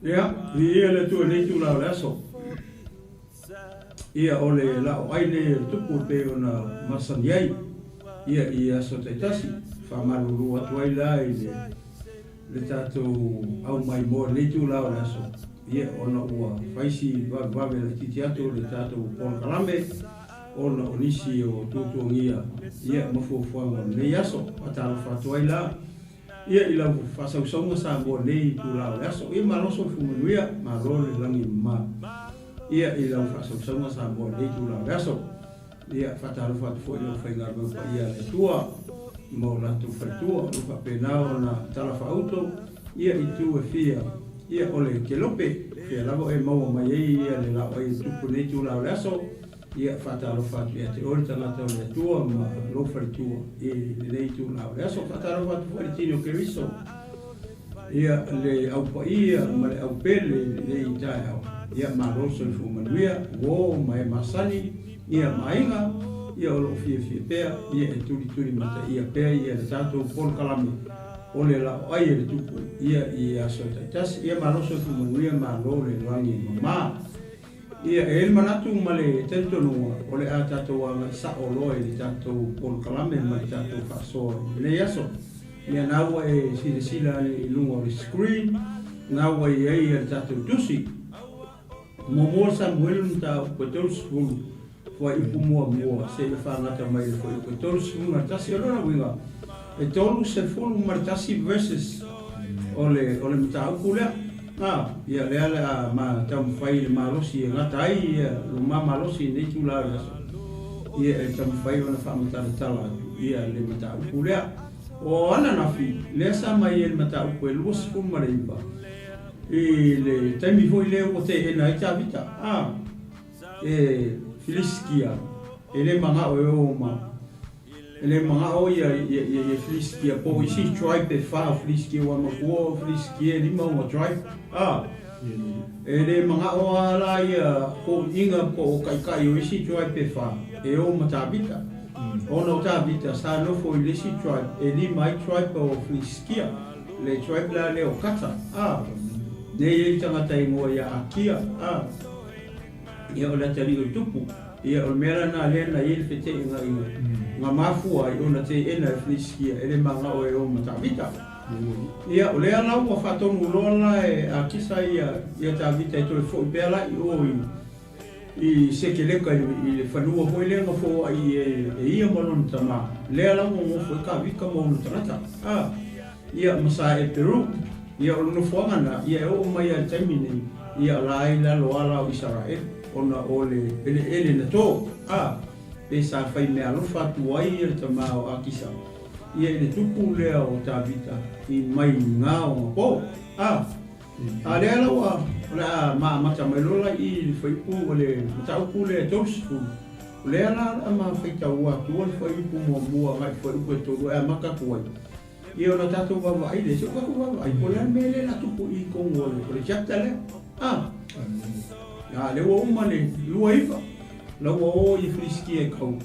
Ia, viia le Atua i lenei itula o le aso. Ia, o le laoai lenei o le Tupu e pei ona masani ai, ia, i aso taitasi. Faamalulu atu ai la i le, le tatou aumaimoa i lenei itula o le aso, ia, ona ua fai si vavevave laitiiti atu o le tatou polokalame, ona o nisi o tuatuagia, ia, ma fuafuaga o lenei aso. Faatalofa atu ai la. Ia i lau faasausauga Samoa i lenei itula o le aso. Ia malo soifua manuia, malo le lagi e mama. Ia i lau faasausauga Samoa i lenei itula o le aso. Ia faatalofa atu foi i le aufaigaluega paia a le Atua ma o latou faletua o lo o faapena ona talafaauto ia i itu e fia ia o le kelope. Fea lava o e maua mai ai ia le laoai e tupu i lenei itula o le aso. Ia, faatalofa atu ia te oe le tagata o le Atua ma lou faletua i lenei itula o le aso. Faatalofa atu foi i le tino o Keriso, ia, le au paia ma le au pele i lenei taeao. Ia, malo le soifua manuia, uo ma e masani, ia, ma aiga, ia, o lo o fiafia pea, ia, e tulituli mataia pea, ia, le tatou polokalame o le laoai e le Tupu, ia, i aso taitasi. Ia, malo le soifua manuia, malo le lagi e mama. Ia, e i ai le manatu ma le talitonuga o le a tatou agai sao loa i le tatou polokalame ma le tatou faasoa i lenei aso. Ia, na ua e silasila ane i luga o le screen, na ua i ai le tatou tusi. Muamua Samuelu mataupu e 30, fuaiupu muamua seia faagata mai le fuaiupu e 31. O lona uiga, e 31 verses o le, o le mataupu lea. A, ia lea le a ma taumafai i le malosi e gata ai ia lo ma malosi i lenei itula o le aso, ia e taumafai ona faamatalatala atu ia le mataupu lea. O ananafi, lea sa mai ai le mataupu e 29 i le taimi foi lea ua teena ai Tavita, a, e Filisitia, e le manao e o ma E le manao ia ia ia ia Filisitia po o isi tribe e fa o Filisitia aua matua o Filisitia e lima ona tribe a e le manao a la ia toʻiga po o taitai o isi tribe e fa e o ma Tavita ona o Tavita sa nofo i le isi tribe e lima ai tribe o Filisitia le tribe la lea o Kata a lea e i ai tagata e igoa ia Akia a Ia, o le atalii o le tupu. Ia, o le mea la lena lea na i ai le fete'enaiga na mafua ai ona teena e Filisitia e le magao e o ma Tavita. Ia, o lea la ua faatonu loa la e Akisa ia ia Tavita e toe fo'i pea la i o i i Sekeleka i le fanua foi lea na foai e e ia ma lona tamā. Lea la ua nofo ai Tavita ma ona tagata. A, ia, ma sa e Peru. Ia, o le nofoaga lena, ia e oo mai lava i le taimi nei, Ia o la ai lalo ala o Isaraelu, ona o le eleele na to, a pe sa fai meaalofa atu ai ia le tama o Akisa, ia i le tupu lea o Tavita i mai ga o ga po. A a lea la ua o le a ma amata mai loa la i i le fuaiupu o le mataupu lea e 30, o lea la o le a ma faitaua atua le fuaiupu muamua agai i le fuaiupu e tolu e amata atu ai. Ia ona tatou vaavaai lea, se o tatou vaavaai po o le a le mea lea o le a tupu i totonu o le, o le chapter lea. A, a lea ua uma le 29, la ua o ia Filisitia e kau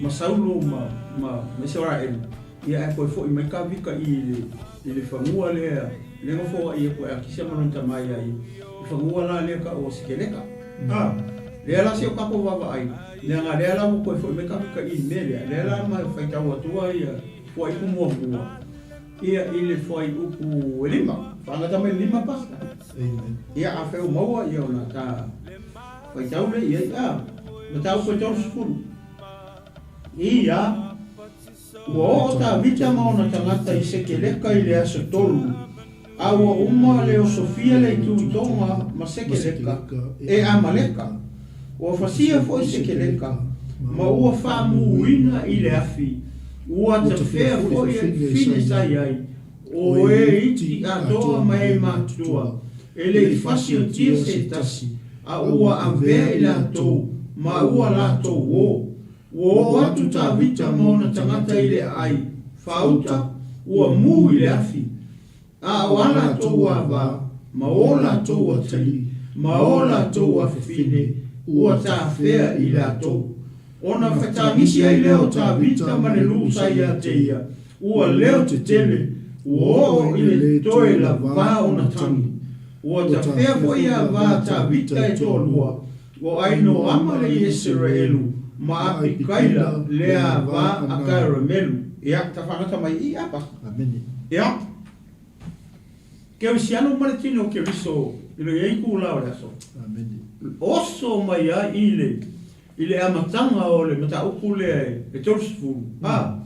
ma Saulo ma, ma, ma Isaraelu, ia ae toe foi mai Tavita i le, i le fanua lea, lea na foai atu e Akisa ma lona tama ia ia, i fanua la lea tau o Sikeleka. A, lea la se o tatou vaavaai, leaga lea la ua toe foi mai Tavita i le mea lea, lea la ma faitau atua ia, Fuaiupu muamua, ia i le fuaiupu e lima. Faagata mai le lima, Pastor. Amen. Ia, afai ua maua, ia ona ta faitau lea i ai. A, mataupu e 30. Ia, ua oo Tavita ma ona tagata i Sekeleka i le aso tolu, a ua uma le osofia le ituitoga ma Sekeleka e Amaleka. Ua fasia foi Sekeleka, ma ua faamuuina i le afi, ua tafea foi e fafine sa i ai, o e iti atoa ma e matutua, e le i fasiotia se tasi, a ua avea i latou, ma ua latou o. Ua oo atu Tavita ma ona tagata i le aai, faauta, ua mu i le afi. A o a latou ava, ma o latou atalii, ma o latou afafine, ua tafea i latou. Ona fatagisi ai lea o Tavita ma le lu sa ia te ia, ua leo tetele, ua oo i le toe lavā ona tagi. Ua tafea foi ava a Tavita e toalua, o Ainoama le Iesereelu ma Apikaila le ava a Karamelu. Ia, tafagata mai i apa. Amene. Ia, Kerisiano ma le tino o Keriso i lo iai itula o le aso. Amene. Oso mai ai i le i le amataga o le mataupu lea e 30, a,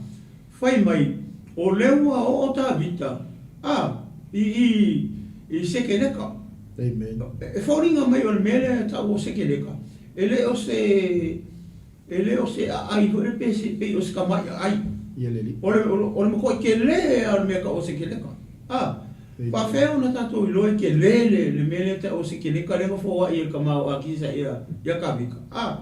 fai mai, o lea ua oo Tavita, a, i i i Sekeleka. Amen. E foliga mai o le mea lea e tau o Sekeleka, e le o se, e le o se aai foi lea pe se, pei o se tamai aai. Ia le alii. O le, o le matuai tele lava o le mea e tau o Sekeleka. A, faafefea ona tatou iloa e tele le, le mea lea e tau o Sekeleka lea na foai e le tama o Akisa ia, ia Tavita? A,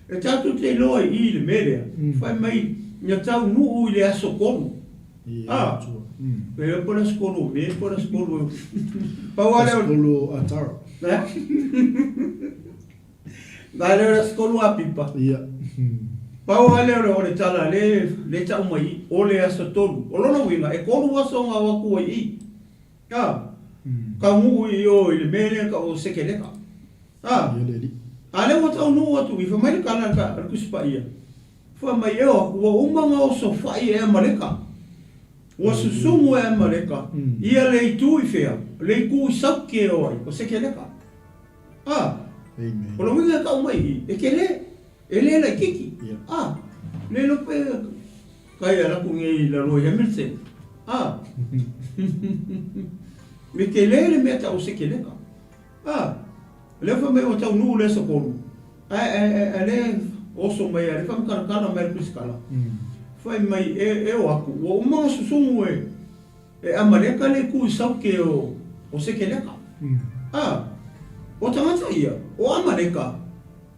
e tatou te iloa i i le mea lea, fai mai na taunuu i le aso 3. A, e iloa po o le aso 3 o Me po o le aso 3 o... Pau lava lea o... Aso 3 o Atara. Na lea o le aso 3 o Apipa. Ia. Pau lava lea o le tala lea e tau mai i, o le aso 3. O lona uiga, e 3 aso na o atu ai i. A, taunuu i o i le mea lea e tau o Sekeleka. A, a lea ua taunuu atu i, fai mai le tala a le Tusi Paia, fai mai, e o atu, ua uma ona osofai e Amaleka. Ua susumu e Amaleka ia le itu i fea? Le itu i Sauke o ai? O Sekeleka. A, o le uiga e tau mai i, e tele, e le laititi. A, le iloa pe kai ala atu nei i lalo i Hamilton. A, me tele le mea tau o Sekeleka. A, lea fai mai ua taunuu le aso 3, ae, ae, ae le oso mai, a le faamatalatala mai le Tusi-kala. Fai mai e, e o atu, ua uma ona susumu e, E Amaleka le itu i Sauke o Sekeleka. A, o tagata ia, o Amaleka,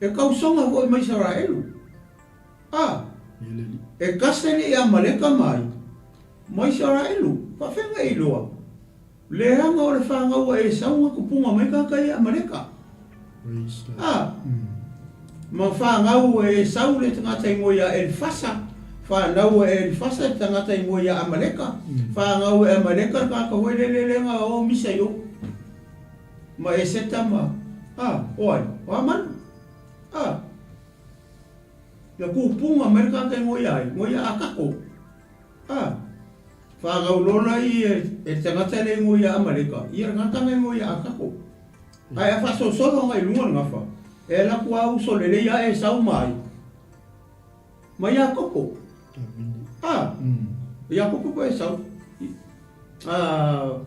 e tausoga foi ma Isaraelu. A, e kase le i Amaleka mai ma Isaraelu, faafega e iloa, leaga o le fanau a Esau na tupuga mai tagata ia Amaleka. A, ma fanau e Esau le tagata ingoa ia Elifasa, fanau e Elifasa le tagata ingoa ia Amaleka, fanau e Amaleka le tagata foi lele lea na o misa i o, ma Eseta ma, a, o ai? O Amanu. A, ia kupuga mai le tagata ingoa ia ai? Ingoa ia Akako. A, fanau loa la ia e le tagata lea ingoa ia Amaleka, ia le tagata na ingoa ia Akako. Ae a faasolosolo agai i luga le gafa, e alu atu lava uso lelei ae e sau mai ma Iakopo. A, o Iakopo po Esau. A,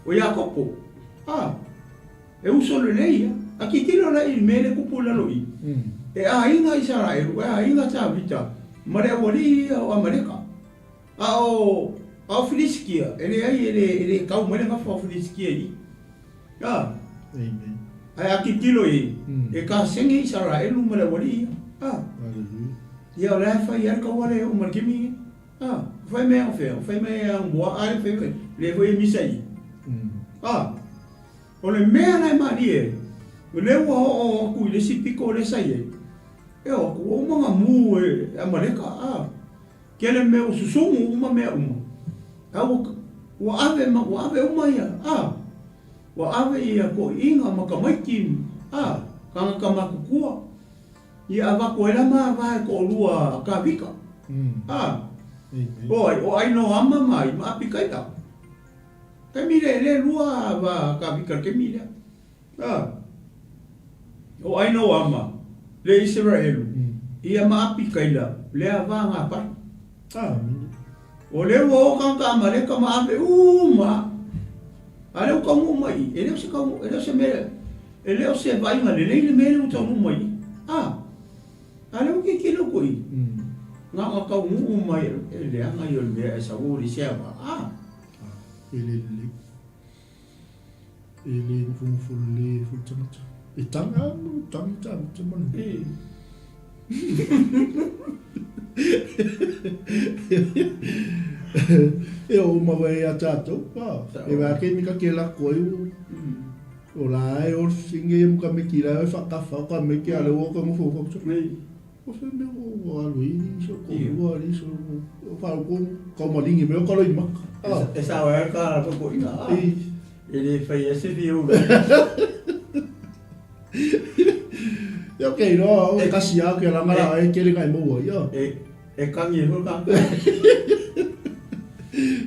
o Iakopo. A, e uso lelei ia. A tilotilo la i le mea lea e tupu i lalo i i. E aiga Isaraelu, e aiga Tavita ma le aualii ia o Amaleka. A o, a o Filisitia, e leai, e le, e le tau mai le gafa o Filisitia i i. A. Amen. Ae a tilotilo i ai, e kasegi Isaraelu ma le aualii ia. A. Hallelujah. Ia o la e fai ai le taua lea e oo mai le taimi lenei. A. O fai mai o fea? O fai mai e Amoa, a le fai mai, le foi e misa i i. A. O le mea la e malie ai, o lea ua oo atu i le isi pito lea sa i ai, e oo atu, ua uma ona mu e Amaleka, a. Tele mea ua susumu uma mea uma. A ua, ua ave ma, ua ave uma ia, a, ua ave ia toeaiina ma tamaiti, a, tagata matutua, ia avatu ai la ma va e toalua a Tavita. A, o ai, o Ainoama ma ai, ma Apikaila. Taimi lea, e le lua va a Tavita i le taimi lea. A, o Ainoama, le Iseraelu, ia ma Apikaila, le ava Gapari. A, o lea ua o tagata Amaleka ma ave uma, a lea ua taunuu mai i, e le o se taunuu, e le o se mea, e le o se vaaiga lelei le mea lea ua taunuu mai i. A, a lea ua tilotilo atu i, na ona taunuu mai, e leaga ia o le mea e sau o le isi ava. A. E le lelei. E le nofonofo lelei foi le tagata. E tagi lava, tagi tagi manu. E o uma wai ia tātou, pa. E wā kei mika ke lako ai o. O la e o singe e muka me ki la e whakawha o ka me ki ale o ka ngofo whakatau. O fe mea o alo i so ko ua i so o whao ko ka malingi me o ka loi maka. E sa wa ka ko ina. E le faia se fiu le. Ia ke iloa o kasi a ke langa la e kele ngai maua ia. E e kangi e ka.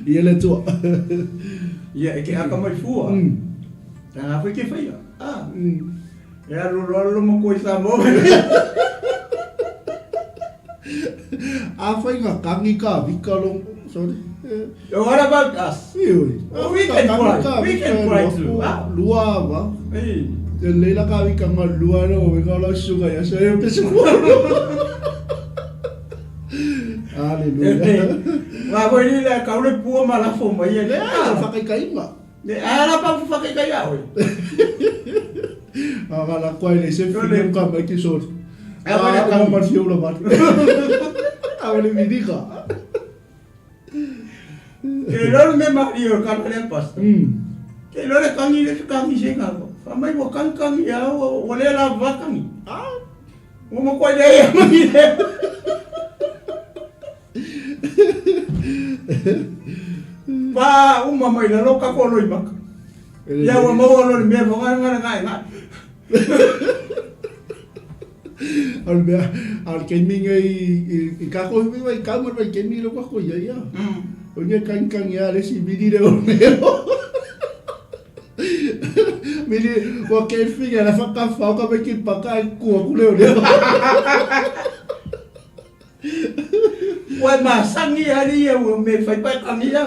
Ia le tua. Ia e ke aka mai fua. Tanga foi ke faia. Ah. E alu loa lo mo koi sa mo. A fai nga kangi ka vika long sorry. What about us? Oi. Oh, we can cry. We can cry too. Ah. Lua va. Ei. Te leila ka vika nga lua no we ka la suga ya so e pese ku. Hallelujah. Wa voi ni la ka le pua ma la fo mai le. Ah, whakaikainga. Le ala pa fu whakaikai a oi. A ka la koe le se whine ka mai ki sori. A wale ka ma whiu la mat. A wale mirika. Ke lor me mari o ka le pasta. Ke lor kangi le kangi se ka. Fa mai wo kangi kangi a wo le la va kangi. Ah. Wo mo koe le ya mai le. Pa uma mai la loka ko loi maka. Ia ua maua loa le mea whakae ngara ngae ngae. O le mea, a le keimi ngai i kako hui vai kau mai vai keimi lo kako ia ia. O nge kangi kangi a le si miri le o leo. Miri, wa ke finga la whakawhao ka mai ki paka e kua ku leo leo. Ua e masangi ari ia ua me whai pai kangi ia.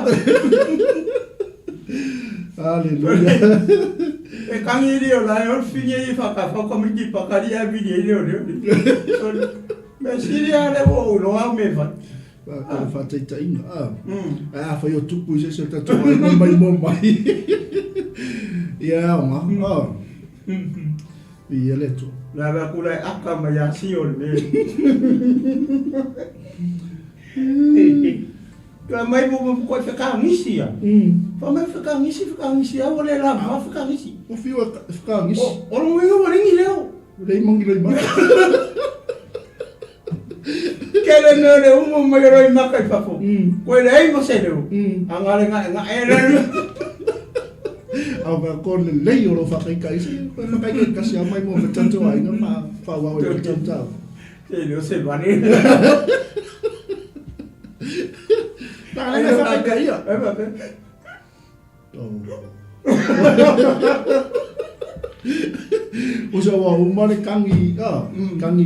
Hallelujah. E kangi ri o lai o finge i whakawhaka me ki pakari a viri e reo reo. Me siri a le o ulo au me whai. Ka whataitainga. A whai o tupu i se se tatu ai mo mai mo mai. Ia o ngā. Ia le atua. La va kula e aka mai a sio le me. Ka mai mo mo ko whakangisi ia. Fa mai whakangisi whakangisi a wale la ma whakangisi. O whiu e whakangisi. O o rongo inga waringi leo. Rei mangi rei maka. Kele me le umo mai roi maka i fafo. Koe le ei mo se leo. A ngare nga nga e le. A mea ko le lei o lo whakaikaisi, koe whakaikai kasi a mai mo me tatu ai nga ma whawau e te tau. Te leo se vare. Nā le whakaikai ia. E ba pe. O sa wa uma le kangi, ah, kangi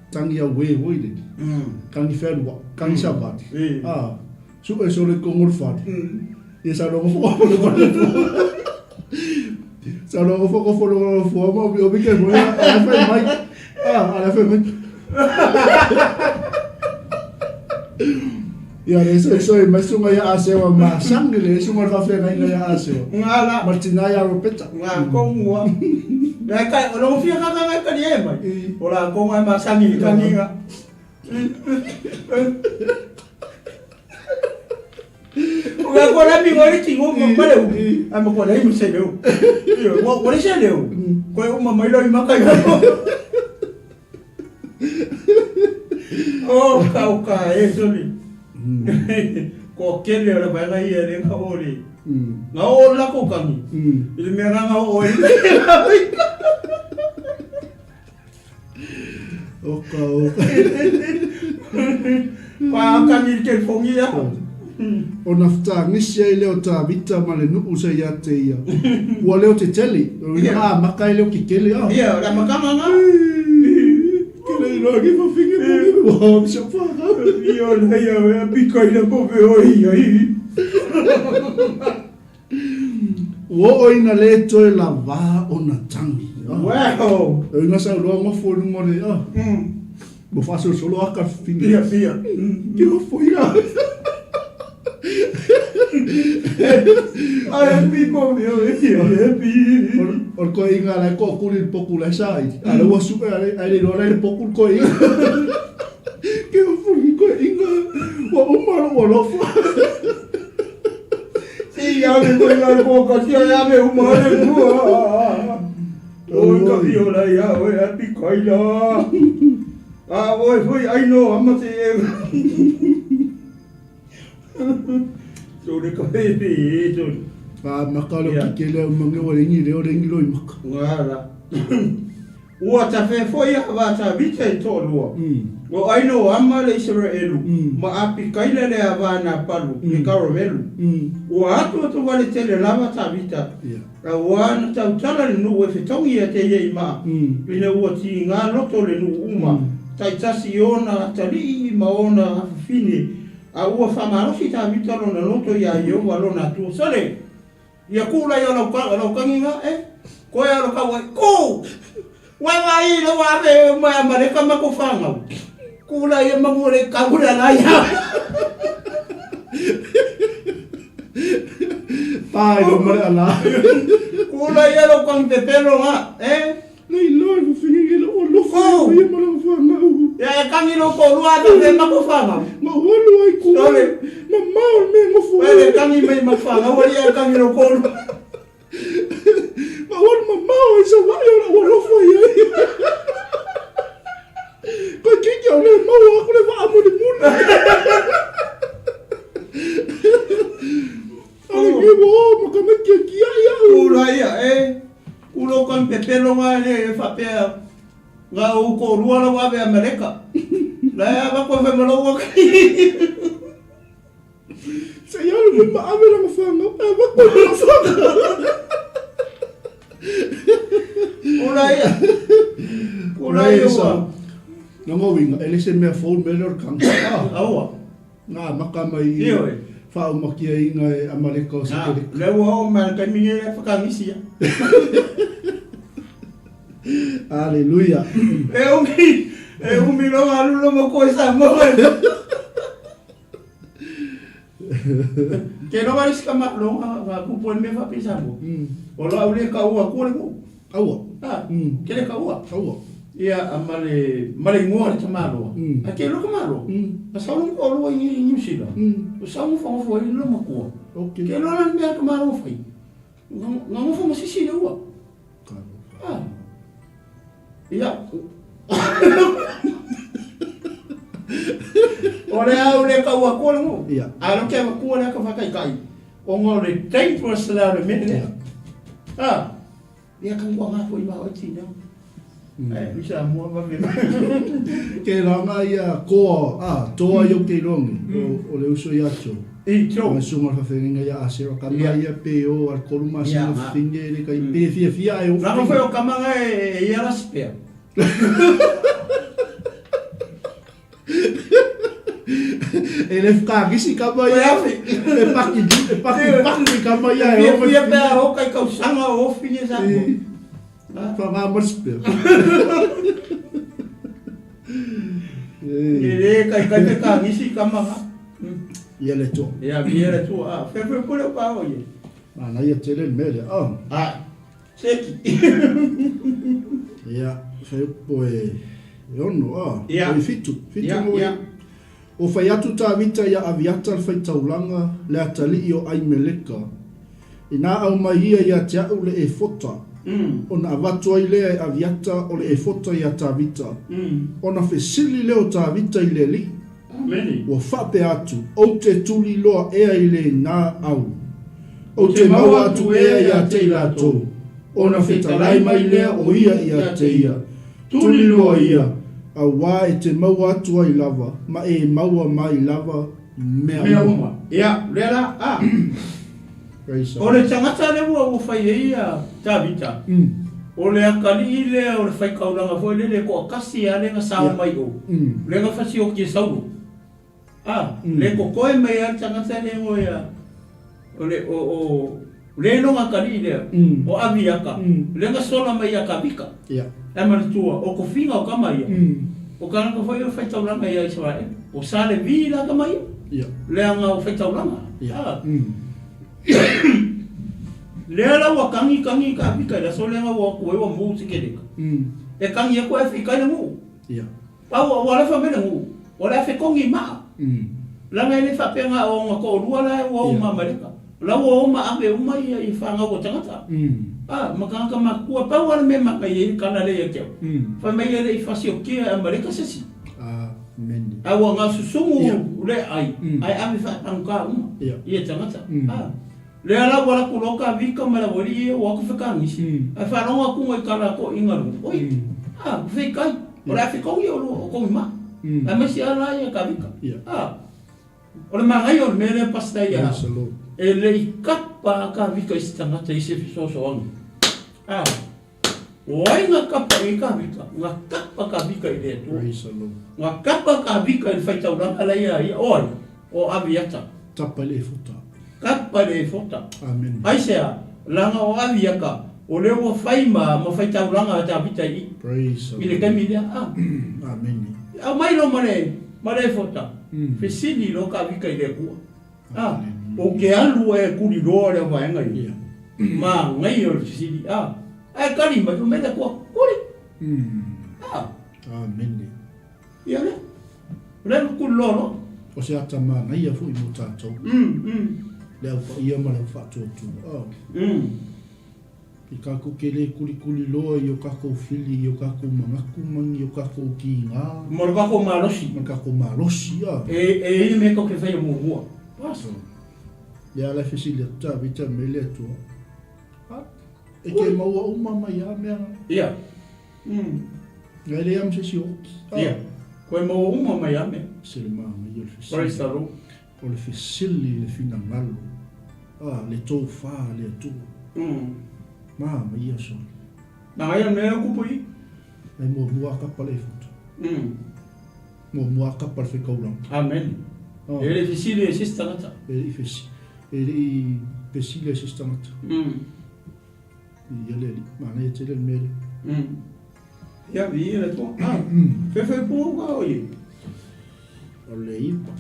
tangi a we hoi le. Kangi whenua, kangi savati. Ah, su e sole kongol fati. Ia sa longo fo fo fo. Sa longo fo fo fo fo ma o mi ke mo a fe mai. Ah, a fe mai. Ia le so so mai sunga ia asewa ma sangi le sunga fa fe ngai ia asewa. Ngā la. Martina ia ropeta. Ngā kongua. Ngai kai o longo fia kaka ngai kari e mai. O la konga ma sangi kangi nga. O nga kona mi ngori tingo ma pale u. A ma kona i mse leo. Iyo, wa wa se leo. Ko e uma mai lo i maka i. O ka o ka e soli. Ko kele o le vai ngai e le ka ori. Nga o la ko kangi. I le mea nga o e. O ka o. Pa kangi ke fongi ia. O na whataangisi ai leo tā vita ma le nuu sa ia te ia. Ua leo te tele. O ina a maka e leo ki kele a. Ia, o la makanga nga. Ke le iloa ki whawhingi mo ki wā misa whaka. Ia o la ia o pika ina ko pe o ia i. Ua o ina le toe la wā o na tangi. Wow. O ina sa loa ngofo lunga le a. Mo whaso solo aka whingi. Ia, ia. Ki o whuinga. Ai happy mo me o ia happy. O koe inga lai ko kuri le poku lai sa ai. A le ua supe a le iloa lai le poku koe inga. Ke o whuingi koe inga. Ua uma lo ua lofa. Si ia me koe inga ko ka sia ia me uma le kua. Oi ka fiola ia oe happy kaila. A oi foi ai no ama te e. So le ka he he so. A maka le ki le mange o lengi le o lengi loi maka. Ngala. Ua tafea foi ava Tavita i toalua, o Aino o Ama le Isaraelu, ma Apikaila le ava Napalu le Karamelu. Ua atu atu vale tele lava Tavita, auā na tautala le nuu e fetogi ia te ia i maa, ina ua tiga loto le nuu uma, taitasi i ona atalii ma ona afafine, a ua faamalosi Tavita lona loto iā Ieova lona Atua. Sole! Ia ku la ia lau ka lau kangi nga e koe a lo kau ai ku wa va i lo wa ve ma ma le ka ma ko whangau ku la ia mangu le ka le la ia Pai lo ma le ala. Ku la ia lo kang te pelo nga e Nei loa e fawhingi le o lofo oh. ia ma lau whangau. Ia e kangi lo ko lua ta te ma ko whangau. Ma walu ai ko. Sole. Ma mao me ngofo. Ele kangi mai ma whangau ia e kangi lo ko lua. Ma walu ma mao ai sa wai o la lofo ia. Ko kiki o le mau aku le waa muli muli. Ale ke wo ma ka me kia kia ia. Ula ia e. Ulo kan pepelo nga le e faapea nga ou toalua lau ave Amaleka. La e ava koe fai ma lou aka. Se i alu me ma ave langa whangau, e ava koe ma whangau. Ula ia. Ula ia ua. Nongo winga, ele se mea fou me le o le kanga. Aua. Ngā maka mai i whaaumakia inga e Amaleka o Sekereka. Lea ua oo mai le taimi nei e whakangisi ia. Aleluia. E umi, e umi loa alu lo mo koe sa mo. Ke loa isi ka ma lo nga ku po me fa pisa mo. O lo au le ka ua ku le ku. Aua. Ah, ke le ka ua. Aua. Ia a male male ingoa le tamaloa. A ke loka malo. A sau lo ko lo i New Zealand. O sau mo fa fo i lo makua. Okay. Ke lo la mea ka malo fai. Nga ngo fo masisi le ua. Ah. Ia. O le au le ka ua ko le ngo. Ia. A lo ke makua le ka fa kai kai. O ngo le dangerous la le mele. Ah. Ia ka ua ngā foi ma oi tina. Eh, usa mua ma me. Ke ranga ia koa, a, toa i o ke rongi, o le uso ia tō. I tō. Mai sunga whawhengenga ia asero, ka mai ia pe o al koru ma singa whinge le kai pe fia fia e o. Ranga foi o kamanga e ia raspea. E le whakakisi ka mai ia. E paki, e paki, paki ka mai ia. E fia pea o kai kausanga o whine sa. Whanga maspea. E le kai kai te kangisi ka maha. Ia le toa. Ia ia le toa. Ah, fe fe pole pa o ye. Mana ia tele mele. Ah. Ah. Seki. Ia, fe po e e ono, ah. Ia. O i fitu. Fitu ia, mo ia. O whai atu Tāvita ia Aviata le whaitaulanga, le atalii o Aimeleka. Inā au mai ia ia te au le efota, ona avatu ai lea e Aviata o le efota ia Tāvita. Ona fesili lea o Tāvita i le alii, Amene. Ua faapea atu, Ou te tuli loa ea i le na au. Ou te maua atu ea ia te i latou. Ona fetalai mai lea o ia ia te ia, Tuli loa ia, auā e te maua atu ai lava, ma e maua mai lava mea Mea uma. uma. Ia, lea la, a. Praise O le tagata lea ua ua fai ai ia Tavita, o le akalii lea o le faikaulaga foi lele e toatasi lava lea na sao mai o, lea na fasioki e Saulo. A, le kokoe mai lava le tagata lea o ia, o le, o, o, le iloga akalii lea, o Aviaka, lea na sola mai ia Tavita. Ae manatua, o tofiga o tama ia, o tagata foi ia o le faitaulaga ia Isaraelu, o Sa Levi la tama ia, leaga o faitaulaga. A. Lea la ua kagi kagi ka pika i le aso lea na ua atu ai ua mou se keleka. E kagi aku e fika i le nuu. A ua ua alofa mai le nuu, o le a fetogi i maa. Leaga e le faapea na o ona toalua la e ua o ma Amaleka. La ua o ma ave uma ia i fanau a tagata. A, ma tagata matutua, pau lava le mea e manaia ai le tala lea ia te au. Fai mai e le i fasiokia e Amaleka se isi. A ua gasusugu le ai, ae ave faatagata uma ia tagata. A. Lea la ua laku loa ka vika ma le aualii ia ua atu fekagisi, ae faalogo atu ga i ka latou i galu, Oi! A, feikai, o le a fekaui o lua o kou i maa. Aemaise a la ia ka vika. A, o le manaia o le mea lea Pastor ia au, e le i kapa a ka vika i se tagata i se fesoasoani. A, o ai ga kapa i ai ka vika? Ga kapa ka vika i le Atua. Ga kapa ka vika i le faitaulaga la ia ia, o ai? O Aviata. Kapa i le efota. Kapa i le efota. Amen. Aisea, leaga o Aviata, o lea ua fai ma, ma faitaulaga a Tavita i i. Praise I le taimi lea, a. Amene. Aumai loa ma le, ma le efota, fesili loa Tavita i le Atua. A, ou te alu e tuliloa lea vaega ia. Manaia o le fesili, a. Ae tali mai, fai mai le Atua, Tuli. A. Amene. Ia lea. O lea ua tuliloa loa. O se ata manaia foi mo tatou. Le au paia ma le au faatuatua. Oh. I kakou ke le kulikuli loa i o kakou fili, i o kakou manatu ma ni o kakou kiga. Ma lo kakou malosi. Ma le kakou malosi, ah. E, e i ai le mea tou te faia muamua. Bas. Oh. Lea ala e fesili atu Tavita me le Atua. Ah, e ke maua uma mai a mea. Ia. Ngai le am se si oki. Ia. Koe maua uma mai a mea. Se le manaia o le fesili. Praise the Lord. O le fesili le finagalo. Ah, le tofa a le Atua. Manaia sole. Manaia le mea kupu i. Ai muamua a kapa le efoto. Muamua a kapa le whekauranga. Amen. Oh. E le fesili e se isi tagata. E le i fesi. E le i fesili e se isi tagata. Ia le alii, manaia tele le mea lea. Ia, viia le Atua. Ah, fefe pu ka o ie. O le ipa.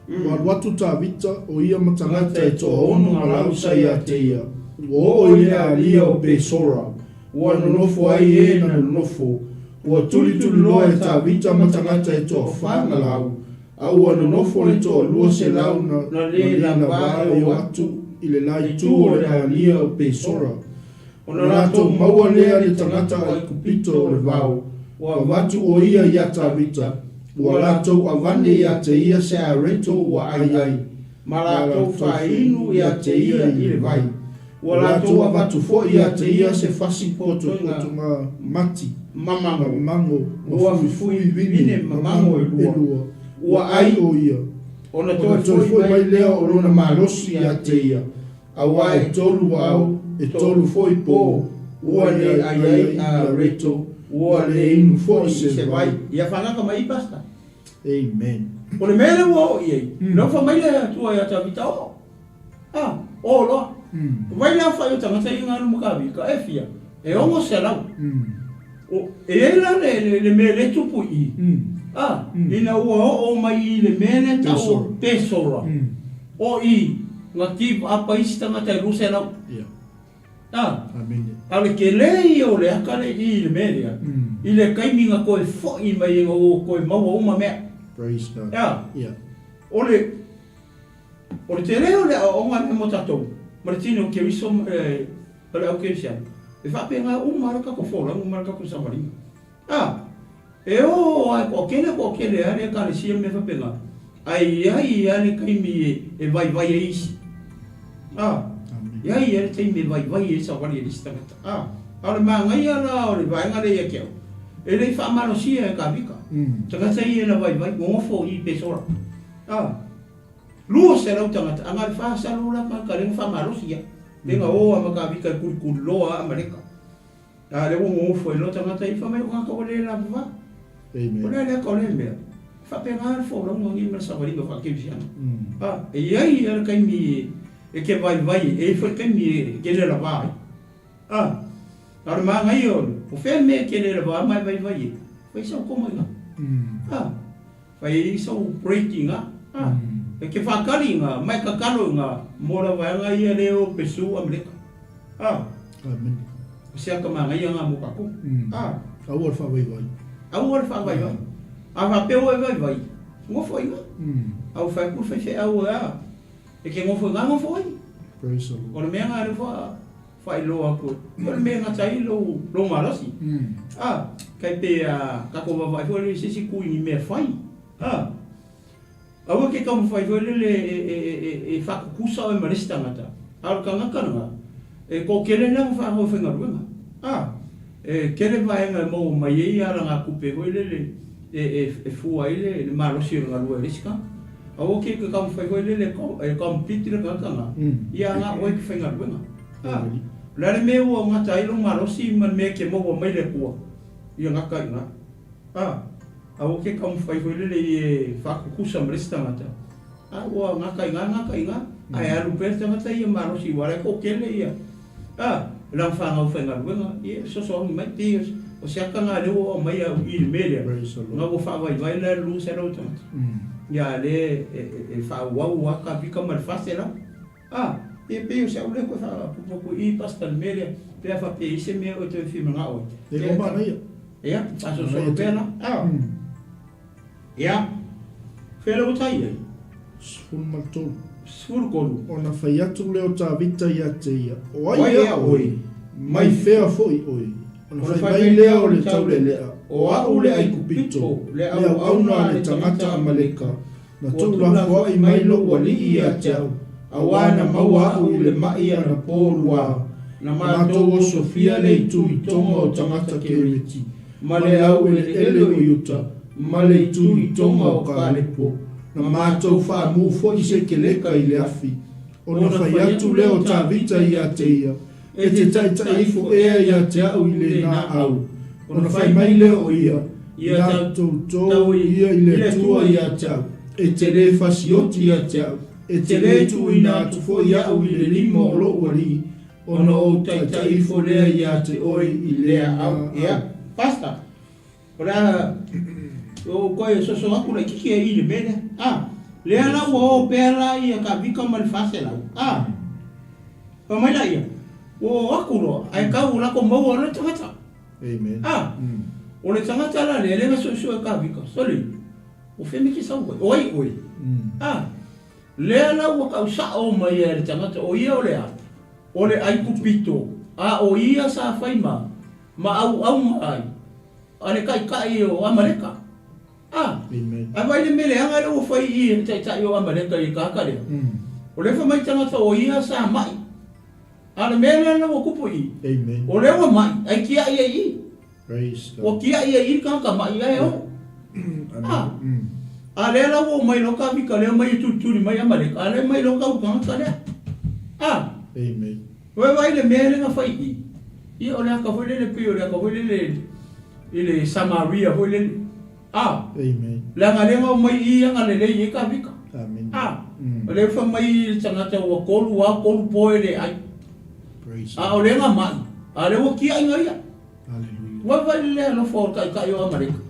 Ua alu atu Tavita, o ia ma tagata e toaono ma lausa ia te ia, ua oo i le alia o Besora, ua nonofo ai e na nonofo. Ua tulituliloa e Tavita ma tagata e toafa na lau, a ua nonofo le toalua selau na le lava e o atu i le la itu o le alia o Besora. Ona latou maua lea le tagata Aikupito o le vao, ua avatu o ia iā Tavita, ua latou avane iā te ia se areto ua ai ai, ma latou faainu iā te ia i le vai. Ua latou avatu foi iā te ia se fasi potopotoga mati, mamango, ma fuifui vine mamango e lua, ua ai o ia. Ona toe foi mai lea o lona malosi iā te ia, Aua e tolu ao, e tolu foi po, ua le ai ai a reto, ua le inu foi se vai. Ia whanaka mai i pastor. Amen. O le mea lea ua oo i ai, lea ua fai mai le Atua ia Tavita, Oo, a, oo loa. Vai le aofai o tagata ia nga luma kavika, e fia? E 600. O, e i ai la le, le, le mea lea e tupu i i, a, ina ua oo mai i le mea lea tau o Pesora. O i, nga give up ai isi tagata e 200. Ia. A, Amene. a o le tele ia o le aka lea i i le mea lea, i le taimi na toe foi mai ai na ua toe maua uma mea. Praise God. A, Ia. o le, o le tele o le aoaoga lea mo tatou, ma le tino o Keriso ma le, ma le au kerisiano, e faapena uma lava le tatou folauga ma le tatou savaliga. A, e o a e toatele toatele lava le Ekalesia ma mea faapena, ae i ai lava le taimi e vaivai ai isi. A, i ai lava le taimi e vaivai ai le savali a le isi tagata. A, a o le manaia la o le vaega lea ia te au, e le i faamalosia e Kavika, tagata ia na vaivai, nonofo i Pesora. A, 200 tagata, a na o le 400 la tagata lea na faamalosi ia, lea na o lava ma Kavika e kulikuliloa Amaleka. A lea ua nonofo ai loa tagata ia, fai mai o tagata ua le lavava. O le a le aka o lea mea? E faapena le folauga nei ma le savaliga faakerisiano. A, e i ai lava le taimi e te vaivai ai, e i ai foi le taimi e te le lava ai. A, na o le manaia o le, o fea le mea e te le lava ma e vaivai ai? Fai sau koma i ina. A, fai ai sau break i ina. A, e te faatali i ina, ma e tatalo i ina mo le vaega ia lea o Pesu Ameleka. A. Amene. O se ata manaia na mo tatou. A. Aua le faavaivai. Aua le faavaivai. A faapea ua e vaivai, nofo i ina. A ua fai atu le faifeau e a, e te nofo i ina, nofo ai. Praise the Lord. O le mea na lea ua faailoa atu, o le mea e gata ai lou, lou malosi. A, tai pei a tatou vaavaai foi lele i se isi itu i ni mea fai. A. Aua e te taumafai foi lele e, e, e, e, e faatutusa oe ma le isi tagata. A o le tagata lena, e toatele lana faanoofaigaluega. A, e tele vaega e maua mai ai alagatupe foi lele e fua ai le malosi o le galue a le isi tagata. Aua te taumafai foi lele e compete le tagata lena, ia na o oe e te faigaluega. A, o le a le mea ua gata ai lou malosi ma le mea e te maua mai le Atua, ia gata i ina. A, aua te taumafai foi lele e faatutusa ma le isi tagata, a ua gata i ina, gata i ina, ae alu pea le tagata ia malosi aua o la e toatele ia, a, lana fanau faigaluega, ia e fesoasoani mai. Pei o se ata lena lea ua aumai au i le mea lea, na ua faavaivai la le 200 tagata. Ia a lea e faaauau lava Kavika ma le 400. A, ia pei o si au lea toe faaopoopo atu i i Pastor i le mea lea, pe a faapea e i ai se mea o e toe fia manao ai. E ua manaia. Ia, faasolosolo pea la. A, ia, fea lea ua tai ai? 13. 13. Ona fai atu lea o Tavita ia te ia, O ai ea oe? Mai fea foi oe? Ona fai mai lea o le taulelea, O au le Aikupito, le auauna a le tagata Amaleka, Na tuulafoai mai lou alii ia te au, auā na maua au i le maʻi anapō luā, na matou osofia le itu i tonga o tagata Kereti, ma le aueleele o Iuta, ma le itu i tonga o Kalepo, na matou faamū foi se keleka i le afi. Ona fai atu lea o Tavita ia te ia, E te taitai ifo ea ia te au i lena au? Ona fai mai lea o ia, Ina toutou ia i le Atua ia te au, e te lē fasioti ia te au, e te lē tuuina atu foi au i le lima o lou alii, ona ou taitai ifo lea ia te oe i lena au. Ia, basta. O le a ou toe soso atu laitiiti ai i le mea lea. A, lea la ua o pea la ia Kavika ma le 400. A, fai mai laia, ua o atu loa, ae tau ua latou maua loa le tagata. Amen. A, o le tagata la lea, lea na suesue e Kavika, sole, o fea mea e te sau ai? O ai oe? A, lea la ua tau sao mai ai e le tagata, o ia o le a? O le Aikupito, a o ia sa fai ma, ma auauna ai a le taitai o Amaleka. A, ae vaai le mea leaga lea ua fai i i le taitai o Amaleka i le tagata lea. O lea fai mai le tagata o ia sa ma'i. A o le mea lea ua tupu i i, o lea ua ma'i ae tiai ai i i. Ua tiai ai i i le tagata ma'i ae o. A, a lea la ua omai loa Kavika lea omai e tulituli mai Amaleka, a lea mai loa tau le tagata lea. A. Ua vaai le mea lea na fai i i. Ia o le ata foi lele pei o le ata foi lele i le Samaria foi lele. A. Amen. Leaga lea na omai i i agalelei ai Tavita. Amen. A. O lea fai mai le tagata ua tolu ao tolu po e le ai. Praise A o lea na mai. A lea ua tiaiina ia. Hallelujah. Ua vaai le alofa o le taitai o Amaleka.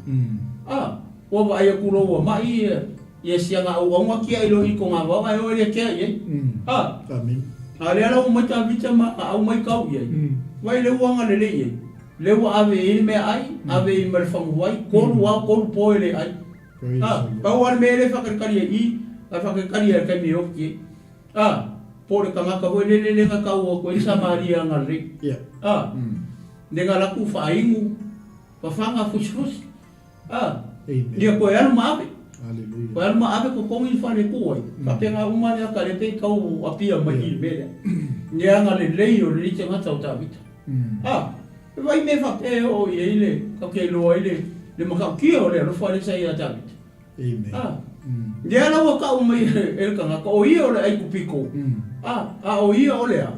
A. Ua vaai atu loa ua mai ia ia si ana auauna tiai loa i kona vao ae o e le tea i ai. A. Amen. A lea la ua omai Tavita ma aumai kau i ai. Vaai lea ua agalelei i ai. Lea ua ave i ai le meaai, ave i ai ma le faguvai, tolu ao tolu po e le ai. Praise A, the Lord. pau lava le mea lea e faatalikali ai i, a faatalikali ai i le taimi e oti ai. A, po o le tagata foi lele lea na tau atu ai le Samaria agalelei. Yeah. A, le na alu atu faainu, fafaga, fusifusi. A, ia toe alu ma ave. Hallelujah. Toe alu ma ave totogi le fale e tu ai. Faapena uma lea ka le pei tau apia mai i le mea lea. Le agalelei o lenei tagata o Tavita. A, e vaai mea faapea e oo i ai le, tatou te iloa ai le, le matautia o le alofa lea sa ia Tavita. Amen. A, lea la ua tau mai e le tagata, o ia o le Aikupito. A, a o ia o le a?